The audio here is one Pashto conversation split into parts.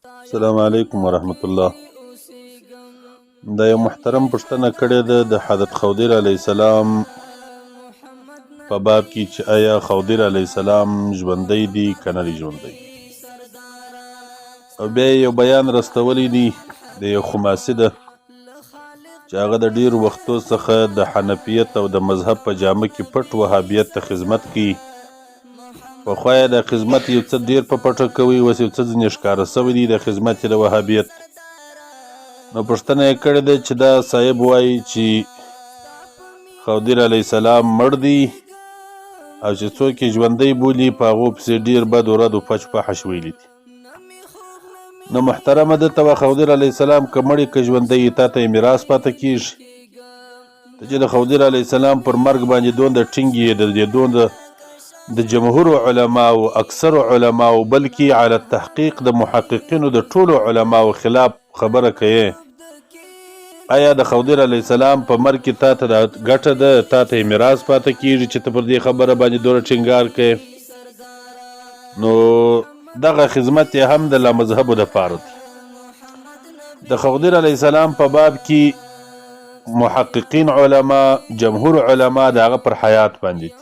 السلام علیکم ورحمت الله. دا یو محترم پوښتنه کړې ده د حضرت خضر علیه السلام په باب کې چې آیا خضر علیه السلام ژوندی دی که نه دی ژوندی. او بیا یو بیان رستولی دی د یو خماسي ده چې هغه د ډیرو وختو څخه د حنفیت او د مذهب په جامه کې پټ وهابیت ته خدمت کوي. پخوا یې دا خدمت یو څه ډیر په پټه کوي، اوس یو څه ځینې ښکاره شوی دی دا خدمت یې د وهابیت. نو پوښتنه یې کړې ده چې دا صاحب وایي چې خضر علیه السلام مړ دی او چې څوک یې ژوندی بولي په هغو پسې ډیر بد و رد و فچ فحش ویلي دي. نو محترمه ده ته خضر علیه السلام که مړی که ژوندی تا ته یې میراث پاته کیږي. ته چې د خضر علیه السلام پر مرګ باندې دومره ټینګ یې، د دې دومره د جمهور علماو، اکثر علماو، بلکې علی التحقیق د محققینو د ټولو علماو خلاف خبره کوي، آیا د خضر علیه السلام په مرګ کې تا ته دا ګټه ده، تا ته یې میراث پاته کیږي چې ته پر دې خبره باندې دومره ټینګار کوې؟ نو دغه خدمت یې هم د لامذهبو دپاره دی. د خضر علیه السلام په باب کې محققین علما، جمهور علما د هغه پر حیات باندې دي.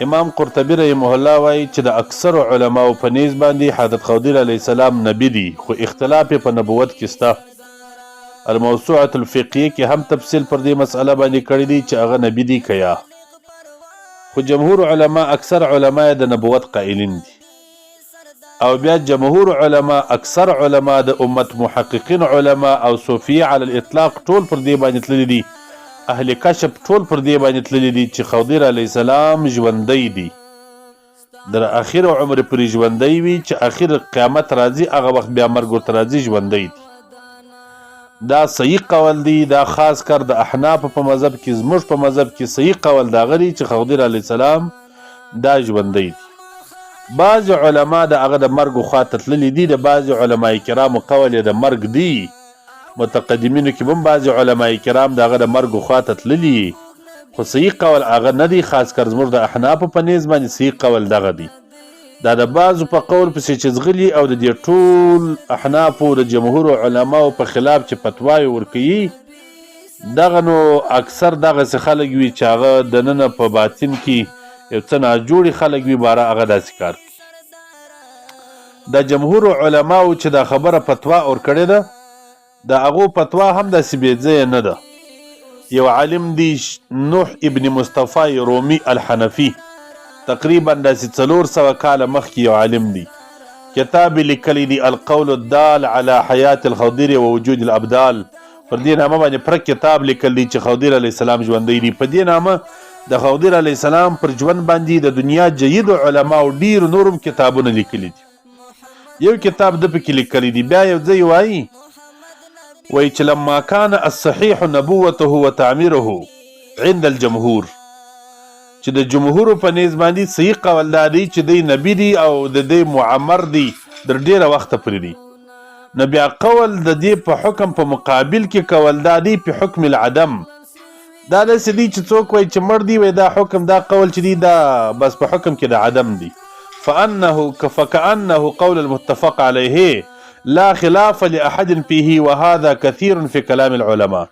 امام قرطبي رحمه الله وایي چې د اکثر علماو په نیز باندې حضرت خضر علیه السلام نبی دی، خو اختلاف یې په نبوت کې سته. الموسوعة الفقهیه کې هم تفصیل پر دې مسئله باندې کړی دی چې هغه نبی دی که یا، خو جمهور علما، اکثر علما یې د نبوت قائلین دي. او بیا جمهور علما، اکثر علما د امت، محققین علما او صوفیه علی الاطلاق ټول پر دې باندې تللي دي، اهل کشف ټول پر دې باندې تللي دي چې خضر علیه السلام ژوندی دی، در اخر عمر پورې ژوندی وي، چې اخر قیامت راځي هغه وخت بیا مرګ ورته راځي، ژوندی دی. دا صحیح قول دی. دا خاص کر د احناف په مذهب کې، زموږ په مذهب کې صحیح قول دا غری چې خضر علیه السلام دا ژوندی دی. بعض علما د هغه د مرګ خوا ته تللي دي، د بعض علما کرامو قول یې د مرګ دی. متقدمینو کې هم بعض علما کرام د هغه د مرګ خوا ته تللي، خو صحیح قول هغه نه دی. خاص کر زموږ د احنافو په نیز باندې صحیح قول دغه دی. دا د بعضو په قول پسې چې ځغلي او د دې ټول احنافو د جمهور علماو په خلاف چې فتواوې ورکوي، دغه نو اکثر دغسې خلک وي چې هغه دننه په باطن کې یو څه ناجوړي خلک وي، باره هغه داسې کار کوي. د جمهور علماو چې دا خبره فتوا ورکړې ده، د هغو فتوا هم داسې بې ځایه نه ده. یو عالم دی نوح ابن مصطفی رومي الحنفي، تقریبا داسې 400 کاله مخکې یو عالم دی، کتاب یې لیکلی دی القول الدال علی حیات الخضر و وجود الابدال. پر دې نامه باندې پر کتاب لیکل دی چې خضر علیه السلام ژوندی دی. په دې نامه د خضر علیه السلام پر ژوند باندې د دنیا جید علماو ډیر نورم کتابونه لیکلي دي. یو کتاب د پکې لیکلی دی. بیا یو ځای وایي، وایي چې لما کان الصحیح نبوته وتعمیره عند الجمهور، چې د جمهور په نیز باندې صحیح قول دا دی چې دی نبی دی او د دی معمر دی در ډیره وخته پورې دی، نو بیا قول د دې په حکم په مقابل کې قول دا دی په حکم العدم. دا داسې دی چې څوک وایي چې مړ دی، وایي دا حکم دا قول چې دی دا بس په حکم کې د عدم دی. فانه فكأنه قول المتفق عليه لا خلاف لأحد فيه وهذا كثير في كلام العلماء.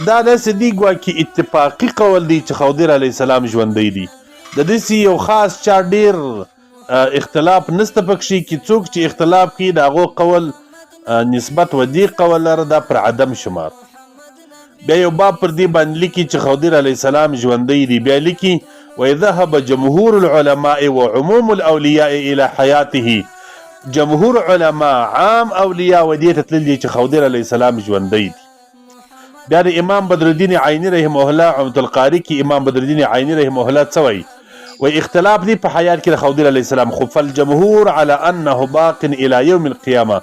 دا داسې دی ګواکې اتفاقي قول دی چې خضر علیه السلام ژوندی دی. د داسې یو خاص چا ډیر اختلاف نسته پکښې، کې څوک چې اختلاف کوي د هغو قول نسبت و دې قول لره دا پر عدم شمار. بیا یو باب پر دې باندې لیکي چې خضر علیه السلام ژوندی دی. بیا لیکي وذهب جمهور العلماء وعموم الاولیاء الى حیاته. جمهور علما، عام اولیاء و دې ته تللي دي چې خضر علیه السلام ژوندی دی. بیا د امام بدرالدین عیني رحمه الله عمدة القاري کې امام بدرالدین عیني رحمه الله څه وایي؟ وایي اختلاف دی په حیات کې د خضر علیه السلام، خو فالجمهور على انه باق الى یوم القیامه.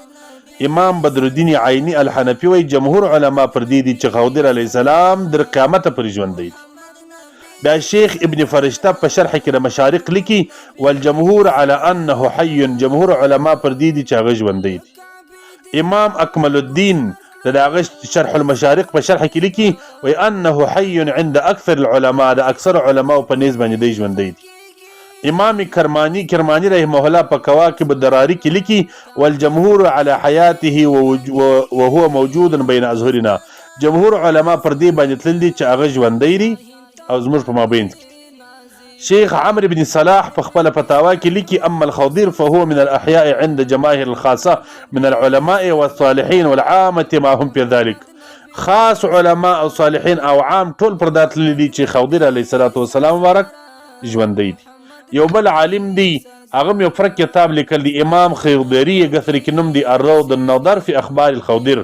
امام بدرالدین عیني الحنفي وایي جمهور علما پر دې دي چې خضر علیه السلام در قیامته پورې ژوندی دی. بیا شیخ ابن فرشته په شرح کې د مشارق لیکي والجمهور على انه حي، جمهور علما پر دې دي چې هغه ژوندی دی. امام اکمل الدین د هغه شرح المشارق په شرح کې لیکي وایي انه حي عند اکثر العلماء، د اکثر علماو په نیز باندې دی ژوندی دی. امام کرمانی کرمانی رحمه الله په کواکب الدراري کې لیکي والجمهور على حیاته وهو موجود بین اظهرنا. جمهور علما پر دې باندې تلل دي چې هغه ژوندی دی او زموږ په مابین کې. شیخ عمرو بن صلاح په خپل فتاوا کې لیکي اما الخضير فهو من الاحياء عند جماهير الخاصه من العلماء والصالحين والعامه ما هم في ذلك. خاص علما او صالحین او عام ټول پر دا تللي دي چې خضیر علیه الصلاة والسلام مبارک ژوندی دی. یو بل عالم دی، هغه یو فرق کتاب لیکل دی، امام خضیری یې ګثري کې نوم دی، الروض النظر فی اخبار الخضیر،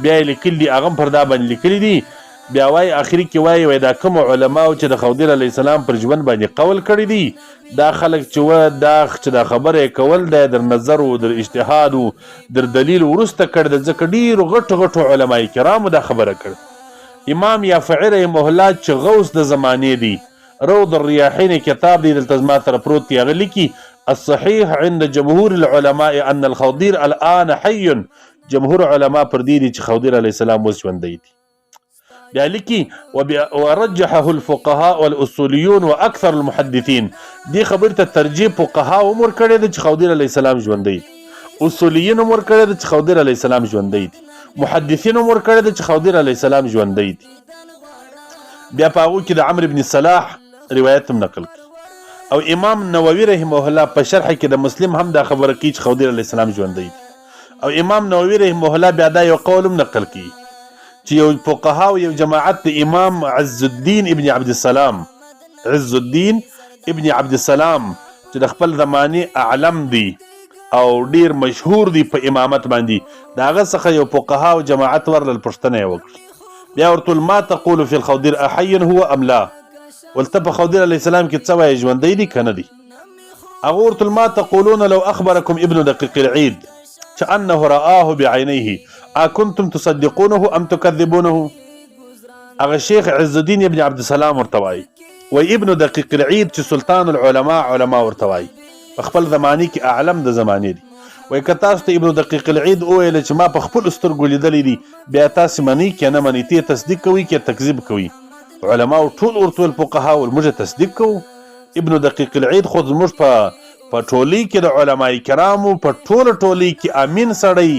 بیا یې لیکل دي، هغه پر دا باندې لیکلي دي. بیا وایي اخري کې وایي، وایي دا کوم علماو چې د خضیر علیه السلام پر ژوند باندې قول کړی دی، دا خلک چې وه دا چې دا خبره یې کول دی در نظر و در اجتهاد و در دلیل وروسته کړی ده، ځکه ډېرو غټو غټو علماء کرامو دا خبره کړې. امام یافعي رحمه الله چې غوث د زمانې دی، روض الریاحین کتاب دی، دلته زما سره پروت دی، هغه لیکي الصحیح عند جمهور العلماء ان الخضیر الان حی. جمهور علما پر دې دي چې خضیر علیه السلام اوس ژوندی دی. بیا لیکي ورجحه الفقهاء والاصوليون واكثر المحدثين. دې خبرې ته ترجیح فقها هم ورکړې ده چې خضیر علیه السلام ژوندی دی، اصوليین هم ورکړې ده چې خضیر علیه السلام ژوندی دی، محدثین هم ورکړې ده چې خضیر علیه السلام ژوندی دی. بیا په هغو کې د عمرو بن صلاح روایت هم نقل کړي او امام نووي رحمه الله په شرح کې د مسلم هم دا خبره کوي چې خضیر علیه السلام ژوندی دی. او امام نووي رحمه الله بیا دا یو قول هم نقل کوي چې یو فقها او یو جماعت د امام عز الدین ابن عبد السلام، عز الدین ابن عبد السلام چې د خپل زمانې اعلم دی او ډیر مشهور دی په امامت باندې، د هغه څخه یو فقها او جماعت ورلل پوښتنه یې وکړه، بیا ورته ما تقول فی الخضیر احی هو ام لا، ولته په خضیر علیه السلام کې څه وایې، ژوندی دی که نه دی؟ هغه ورته ما تقولون لو اخبرکم ابن دقیق العید چې انه رآه بعینیه اکنتم تصدقونه ام تکذبونه. هغه شیخ عز الدین ابن عبد السلام ورته وایي، وایي ابن دقیق العید چې سلطان العلماء علما ورته وایي په خپل زمانې کې اعلم د زمانې دی، وایي که تاسو ته ابن دقیق العید وویل چې ما په خپلو سترګو لیدلی دی، بیا تاسې منئ که نه منئ، ته تصدیق کوئ که تکذیب کوئ؟ علماو ټول ورته ویل، فقها ول موږ تصدیق کوو، ابن دقیق العید خو زموږ په ټولۍ کې د علماء کرامو په ټوله ټولۍ کې امین سړی،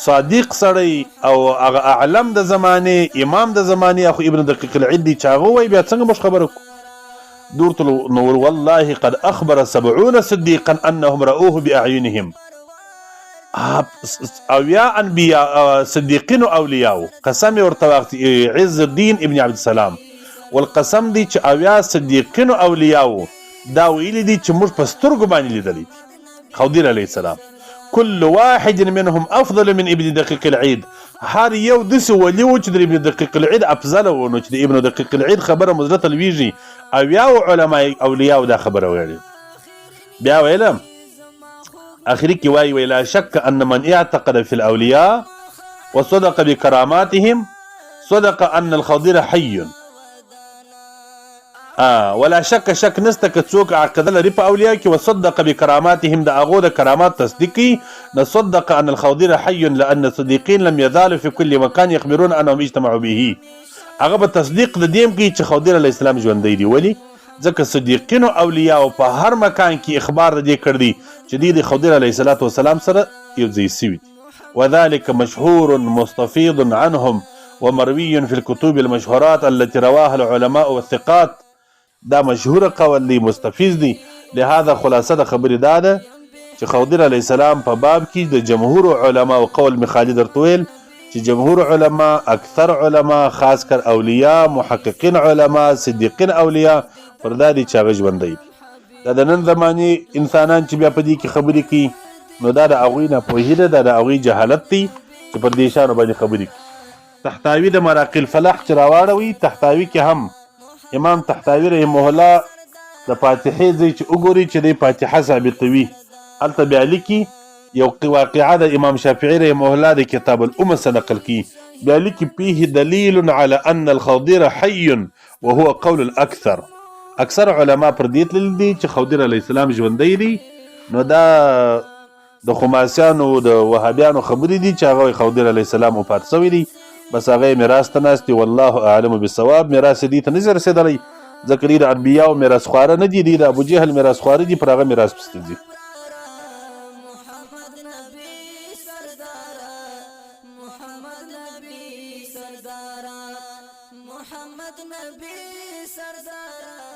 صادق سړی او هغه اعلم د زمانې، امام د زمانې خو ابن دقیق العید دی، چې هغه وایي بیا څنګه موږ خبره کوو؟ دورته نو والله قد اخبر 70 صدیقا انهم رأوه باعینهم. اویا انبیا صدیقین او اولیاء قسم یې ورته واخیست عز الدین ابن عبد السلام، والقسم دی چې 70 صدیقین او اولیاء دا ویلي دي چې موږ په سترګو باندې لیدلی دي خضیر علیه السلام. كل واحد منهم افضل من ابن دقیق العید، هر یو داسې ولي و چې د ابن دقیق العید افضل و، نو چې د ابن دقیق العید خبره مو زړه ته لویږي، اویاو علماء اولیاو دا خبره ویلې. بیا ویلم اخري کې وایي، وی لا شک ان من اعتقد في الاولیاء وصدق بكراماتهم صدق ان الخضر حي. ولا شک، شک نسته که څوک عقیده لري په اولیاء کې وصدق بکراماتهم، د هغو د کرامات تصدیق کوي، نو صدق ان الخضر حي لان الصدیقین لم یزالوا في كل مکان یخبرون انهم اجتمعوا به. هغه به تصدیق د دې هم کوي چې خضر علیه السلام ژوندی دی، ولې؟ ځکه صدیقینو اولیاء په هر مکان کې اخبار د دې کړی دی چې دوی د خضر علیه السلام سره یو ځای سوي دي. وذلك مشهور مستفيض عنهم ومروي في الكتب المشهورات التي رواها العلماء والثقات. دا مشهور قول دی، مستفیض دی. لهذا خلاصه د خبرې دا ده چې خضر علیه السلام په باب کې د جمهور علماء قول مې خالي درته ویل چې جمهور علما، اکثر علما، خاص کر اولیاء، محققین علما، صدیقین اولیاء پر دا دي چې هغه ژوندی دي. دا د نن زمانې انسانان چې بیا په دې کې خبرې کوي، نو دا د هغوی ناپوهي ده، دا د هغوی جهالت دی چې پر دې شیانو باندې خبرې کوي. تحتاوي د مراقي الفلاح چې راواړوي، تحتاوي کې هم امام تحتاوي رحمه الله د فاتحې ځای چې وګوري چې دی فاتحه ثابتوي، هلته بیا لیکي یو واقعه د امام شافعي رحمه الله د کتاب الام څخه نقل کوي، بیا لیکي فيه دلیل على ان الخضیر حي وهو قول الاکثر. اکثر علما پر دې تللي دي چې خضیر علیه السلام ژوندی دی، نو دا د خماسیانو د وهابیانو خبرې دي چې هغه وایي خضیر علیه السلام وفات شوی دی، بس هغه یې میراث ته ناست دي. والله اعلم بالصواب، میراث یې دوی ته نه شي رسېدلی. ځکه دوی د انبیاو میراث خواره نه دي، دوی د ابو جهل میراث خواره دي، پر هغه میراث پسې ځي. محمد نبی سردار.